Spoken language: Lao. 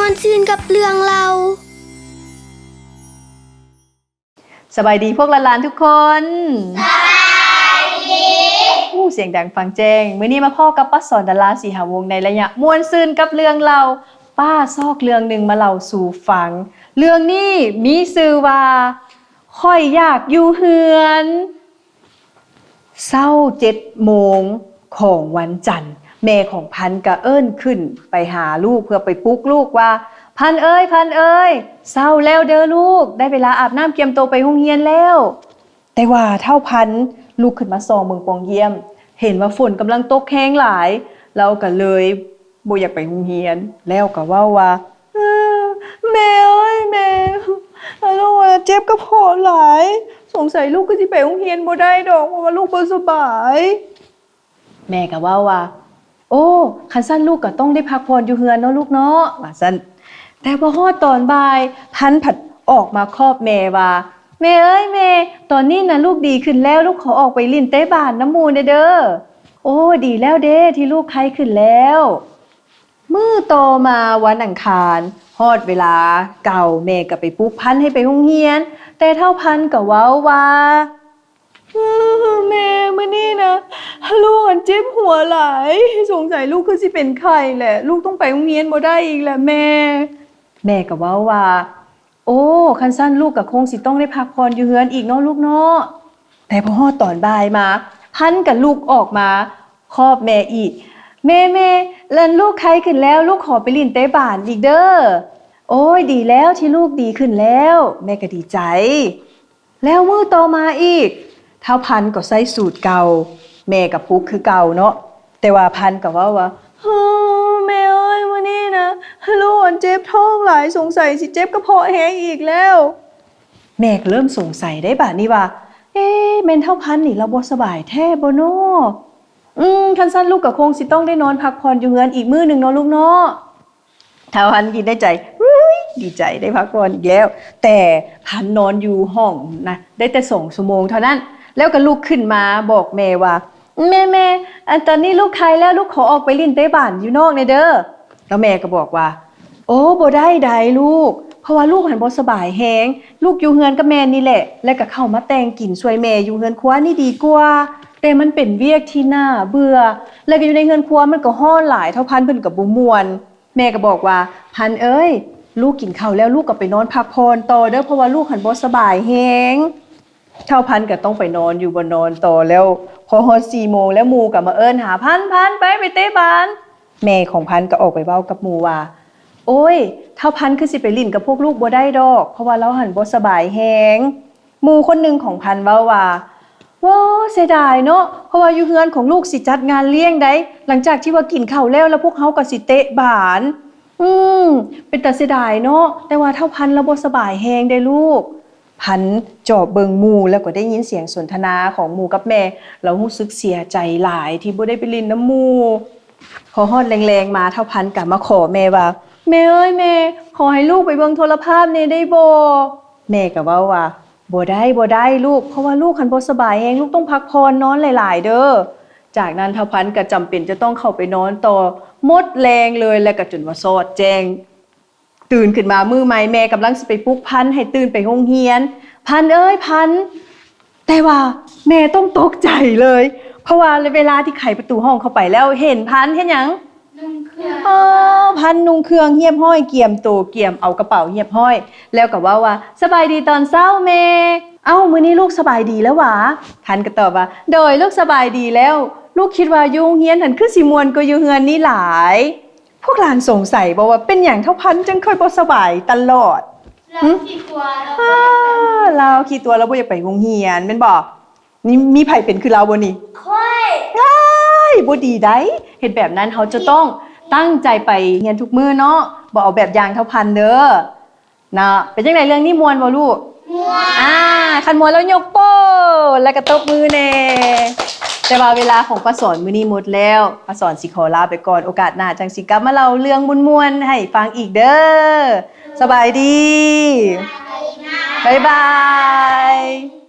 ມ່ວນຊື່ນກັບເລື່ອງເລົ່າ. ສະບາຍດີພວກຫຼານໆທຸກຄົນ. ສະບາຍດີ. ໂອ້ ສຽງດັງຟັງແຈ້ງ. ມື້ນີ້ມາພໍ້ກັບປ້າສອນ ດາລາ ສີຫາວົງ ໃນໄລຍະມ່ວນຊື່ນກັບເລື່ອງເລົ່າ. ປ້າຊອກເລື່ອງໜຶ່ງມາເລົ່າສູ່ຟັງ. ເລື່ອງນີ້ມີຊື່ວ່າ ຂ້ອຍຢາກຢູ່ເຮືອນ. ເຊົ້າເຈັດໂມງຂອງວັນຈັນ, ແມ່ຂອງພັນກະເອີ້ນຂຶ້ນໄປຫາລູກເພື່ອໄປປຸກລູກວ່າ, ພັນເອີຍ, ພັນເອີຍ, ເຊົ້າແລ້ວເດີລູກ, ໄດ້ເວລາອາບນ້ຳກຽມໂຕໄປໂຮງຮຽນແລ້ວ. ແຕ່ວ່າທ້າວພັນລຸກຂຶ້ນມາສ່ອງເບິ່ງປ່ອງຢ້ຽມ, ເຫັນວ່າຝົນກຳລັງຕົກແຮງຫຼາຍ, ລາວກະເລີຍ ບໍ່ຢາກໄປໂຮງຮຽນ ແລ້ວກໍເວົ້າວ່າ, ເອີ ແມ່ເອີຍແມ່, ອາ ເຈັບກະເພາະຫຼາຍ, ສົງໄສລູກຄືຊິໄປໂຮງຮຽນບໍ່ໄດ້ດອກ ເພາະວ່າລູກບໍ່ສະບາຍ. ແມ່ກໍເວົ້າວ່າ, ໂອ້ ຄັນຊັ້ນລູກກໍຕ້ອງໄດ້ພັກຜ່ອນຢູ່ເຮືອນເນາະລູກເນາະ ວ່າຊັ້ນ. ແຕ່ພໍຮອດຕອນບ່າຍ ພັນພັດອອກມາຂອບແມ່ວ່າ, ແມ່ເອີຍແມ່, ຕອນນີ້ນະລູກດີຂຶ້ນແລ້ວ, ລູກຂໍອອກໄປຫຼິ້ນເຕະບານນຳໝູ່ແດ່ເດີ. ໂອ້ ດີແລ້ວເດ້ທີ່ລູກໄຄຂຶ້ນແລ້ວ. ມື້ຕໍ່ມາວັນອັງຄານ ຮອດເວລາເກົ່າ, ແມ່ກໍໄປປຸກພັນໃຫ້ໄປໂຮງຮຽນ, ແຕ່ທ້າວພັນກໍເວົ້າວ່າ, ເອີ ແມ່, ມື້ນີ້ນະ ລູກອັນເຈັບຫົວຫຼາຍ, ສົງໄສລູກຄືຊິເປັນໄຂ້ແຫຼະ, ລູກຕ້ອງໄປໂຮງຮຽນບໍ່ໄດ້ອີກແຫຼະແມ່. ແມ່ກໍເວົ້າວ່າ, ໂອ້ ຄັນຊັ້ນລູກກໍຄົງຊິຕ້ອງໄດ້ພັກຜ່ອນຢູ່ເຮືອນອີກເນາະລູກເນາະ. ແຕ່ພໍຮອດຕອນບ່າຍມາ ພັນກໍລຸກອອກມາຂອບແມ່ອີກ, ແມ່, ແມ່, ອັນລູກໄຄຂຶ້ນແລ້ວ, ລູກຂໍໄປຫຼິ້ນເຕະບານອີກເດີ. ໂອ້ຍ ດີແລ້ວທີ່ລູກດີຂຶ້ນແລ້ວ, ແມ່ກໍດີໃຈ. ແລ້ວມື້ຕໍ່ມາອີກ ທ້າວພັນກໍໃຊ້ສູດເກົ່າ, ແມ່ກໍປຸກຄືເກົ່າເນາະ. ແຕ່ວ່າພັນກໍເວົ້າວ່າ, ເຮີ ແມ່ເອີຍ, ມື້ນີ້ນະ ລູກອັນເຈັບທ້ອງຫຼາຍ, ສົງໄສຊິເຈັບກະເພາະແຮງອີກແລ້ວ. ແມ່ກໍເລີ່ມສົງໄສໄດ໋ບາດນີ້ວ່າ, ເອ ແມ່ນທ້າວພັນນີ້ລາວບໍ່ສະບາຍແທ້ບໍ່ນໍ? ອືມ ຄັນຊັ້ນລູກກໍຄົງຊິຕ້ອງໄດ້ນອນພັກຜ່ອນຢູ່ເຮືອນອີກມື້ໜຶ່ງເນາະລູກເນາະ. ທ້າວພັນຄິດໃນໃຈ, ອຸ້ຍ ດີໃຈໄດ້ພັກຜ່ອນອີກແລ້ວ. ແຕ່ພັນນອນຢູ່ຫ້ອງນະ ໄດ້ແຕ່ສອງຊົ່ວໂມງເທົ່ານັ້ນ, ແລ້ວກໍລຸກຂຶ້ນມາບອກແມ່ວ່າ, ແມ່, ແມ່, ອັນຕອນນີ້ລູກໄຄແລ້ວ, ລູກຂໍອອກໄປຫຼິ້ນເຕະບານຢູ່ນອກແດ່ເດີ. ແລ້ວແມ່ກໍບອກວ່າ, ໂອ້ ບໍ່ໄດ້ໃດ໋ລູກ, ເພາະວ່າລູກຫັ້ນບໍ່ສະບາຍແຮງ, ລູກຢູ່ເຮືອນກັບແມ່ນີ້ແຫຼະ, ແລ້ວກໍເຂົ້າມາແຕ່ງກິນຊ່ວຍແມ່ຢູ່ເຮືອນຄົວນີ້ດີກວ່າ. ແຕ່ມັນເປັນວຽກທີ່ໜ້າເບື່ອ, ແລ້ວກໍຢູ່ໃນເຮືອນຄົວມັນກໍຮ້ອນຫຼາຍ, ທ້າວພັນເພິ່ນກໍບໍ່ມ່ວນ. ແມ່ກໍບອກວ່າ, ພັນເອີຍ, ລູກກິນເຂົ້າແລ້ວ ລູກກໍໄປນອນພັກຜ່ອນຕໍ່ເດີ, ເພາະວ່າລູກຫັ້ນບໍ່ສະບາຍແຮງ. ທ້າວພັນກໍຕ້ອງໄປນອນຢູ່ບ່ອນນອນຕໍ່ແລ້ວ. ພໍຮອດສີ່ໂມງແລ້ວ ໝູ່ກໍມາເອີ້ນຫາ, ພັນ, ພັນ, ໄປ, ໄປເຕະບານ. ແມ່ຂອງພັນກໍອອກໄປເວົ້າກັບໝູ່ວ່າ, ໂອ້ຍ, ທ້າວພັນຄືຊິໄປຫຼິ້ນກັບພວກລູກບໍ່ໄດ້ດອກ, ເພາະວ່າລາວຫັ້ນບໍ່ສະບາຍແຮງ. ໝູ່ຄົນໜຶ່ງຂອງພັນເວົ້າວ່າ, ໂອ້ ເສຍດາຍເນາະ, ເພາະວ່າຢູ່ເຮືອນຂອງລູກຊິຈັດງານລ້ຽງໃດ໋, ຫຼັງຈາກທີ່ວ່າກິນເຂົ້າແລ້ວ ແລ້ວພວກເຮົາກໍຊິເຕະບານ. ອືມ ເປັນຕາເສຍດາຍເນາະ, ແຕ່ວ່າທ້າວພັນລາວບໍ່ສະບາຍແຮງເດ້ລູກ. ພັນຈອບເບິ່ງໝູ່ ແລ້ວກໍໄດ້ຍິນສຽງສົນທະນາຂອງໝູ່ກັບແມ່, ລາວຮູ້ສຶກເສຍໃຈຫຼາຍທີ່ບໍ່ໄດ້ໄປຫຼິ້ນນຳໝູ່. ພໍຮອດແລງໆມາ ທ້າວພັນກໍມາຂໍແມ່ວ່າ, ແມ່ເອີຍແມ່, ຂໍໃຫ້ລູກໄປເບິ່ງໂທລະພາບແດ່ໄດ້ບໍ່? ແມ່ກໍເວົ້າວ່າ, ບໍ່ໄດ້, ບໍ່ໄດ້ລູກ, ເພາະວ່າລູກຫັ້ນບໍ່ສະບາຍແຮງ, ລູກຕ້ອງພັກຜ່ອນນອນຫຼາຍໆເດີ. ຈາກນັ້ນທ້າວພັນກໍຈຳເປັນຈະຕ້ອງເຂົ້າໄປນອນຕໍ່, ໝົດແຮງເລີຍ, ແລະກໍຈົນວ່າຊອດແຈ້ງ. ຕື່ນຂຶ້ນມາມື້ໃໝ່, ແມ່ກຳລັງຊິໄປປຸກພັນໃຫ້ຕື່ນໄປໂຮງຮຽນ. ພັນເອີຍ, ພັນ. ແຕ່ວ່າແມ່ຕ້ອງຕົກໃຈເລີຍ, ເພາະວ່າເວລາທີ່ໄຂປະຕູຫ້ອງເຂົ້າໄປແລ້ວ ເຫັນພັນເຮັດຫຍັງ? ນຸ່ງເຄື່ອງ. ເອີ, ພັນນຸ່ງເຄື່ອງຮຽບຮ້ອຍ, ກຽມໂຕ, ກຽມເອົາກະເປົາຮຽບຮ້ອຍ, ແລ້ວກໍເວົ້າວ່າ, ສະບາຍດີຕອນເຊົ້າແມ່. ເອົ້າ, ມື້ນີ້ລູກສະບາຍດີແລ້ວຫວາ? ພັນກໍຕອບວ່າ, ໂດຍ, ລູກສະບາຍດີແລ້ວ. ລູກຄິດວ່າຢູ່ໂຮງຮຽນຫັ້ນຄືຊິມ່ວນກວ່າຢູ່ເຮືອນນີ້ຫຼາຍ. ພວກຫຼານສົງໄສບໍ່ວ່າເປັນຫຍັງທ້າວພັນຈຶ່ງຄ່ອຍບໍ່ສະບາຍຕະຫຼອດ? ລາວ ຫຶ? ຂີ້ຕົວະ ລາວ ອາ ບໍ່ຢາກໄປ ລາວຂີ້ຕົວະ ລາວບໍ່ຢາກໄປໂຮງຮຽນແມ່ນບໍ່? ມີ ມີໃຜເປັນຄືລາວບໍ່ນີ້? ຂ້ອຍ. ອ້າຍ ບໍ່ດີໃດ໋. ເຮັດແບບນັ້ນເຮົາຈະຕ້ອງຕັ້ງໃຈໄປຮຽນທຸກມື້ເນາະ, ບໍ່ເອົາແບບຢ່າງທ້າວພັນເດີ. ເນາະ ເປັນຈັ່ງໃດ ເລື່ອງນີ້ມ່ວນບໍ່ລູກ? ມ່ວນ. ອ່າ ຄັນມ່ວນແລ້ວຍົກໂປ້ ແລ້ວກໍຕົບມືແດ່. ແຕ່ວ່າເວລາຂອງປ້າສອນມື້ນີ້ໝົດແລ້ວ, ປ້າສອນຊິຂໍລາໄປກ່ອນ, ໂອກາດໜ້າຈັ່ງຊິກັບມາເລົ່າເລື່ອງມ່ວນໆໃຫ້ຟັງອີກເດີ. ສະບາຍດີ. ບາຍບາຍ.